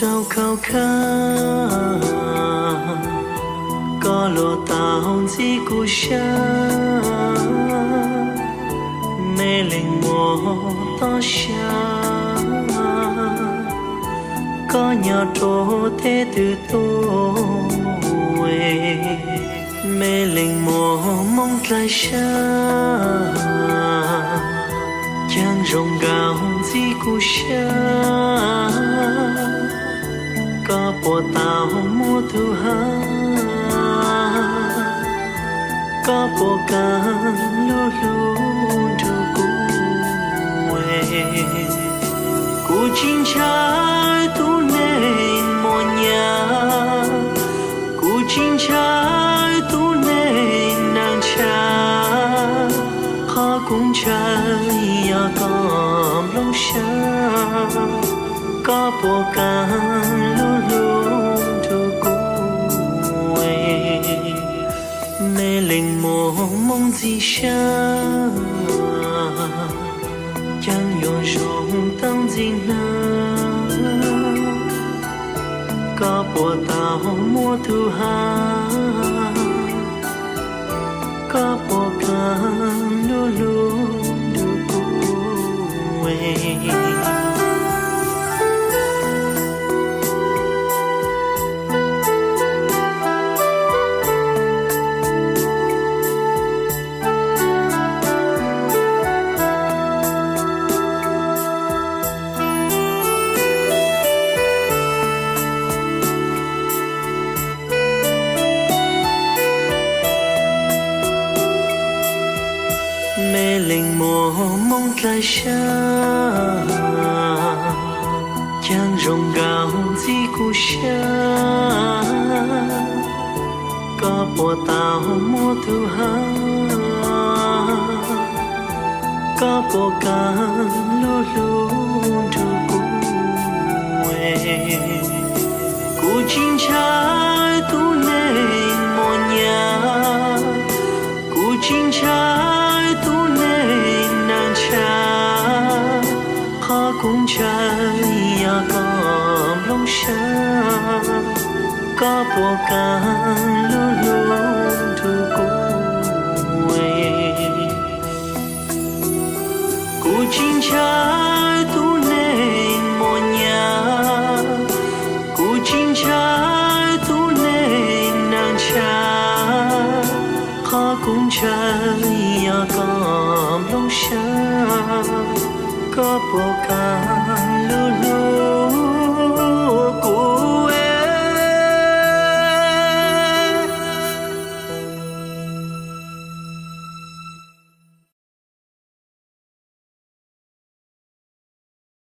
Rau khau khab, koj luag tau ntxib kuv sab, me leej muam tob sab, koj nyob rau teb twg tuaj, me leej muam Hmoob dlaim sab, caag zoo nkaus ntxib kuv sab, koj puas tau muaj tug hab, koj puas kaam lug hlub nrug kuv. Kuv tsis ntshai tug neeg mos nyas, kuv tsis ntshai tug neeg neeg ntshaw, qhov kuv ntshaw yog koj nplooj sab, koj puas kaam lug hlub nrug kuv. Me leej muam Hmoob ntxim sab, caag yuav zoo tau ntxim nag, koj puas tau muaj tug hab, koj puas kaam lug hlub nrug kuv. Me leej muam Hmoob dlaim sab, caag zoo nkaus ntxib kuv sab, koj puas tau muaj tug hab, koj puas kaam lug hlub nrug kuv. Kuv tsis ntshai tug neeg mos nyas, kuv tsis ntshai tug neeg neeg ntshaw, qhov kuv ntshaw yog koj nplooj sab, koj puas kaam lug hlub nrug kuv. Kuv tsis ntshai tug neeg mos nyas, kuv tsis ntshai tug neeg neeg ntshaw, qhov kuv ntshaw yog koj nplooj sab, koj puas kaam lug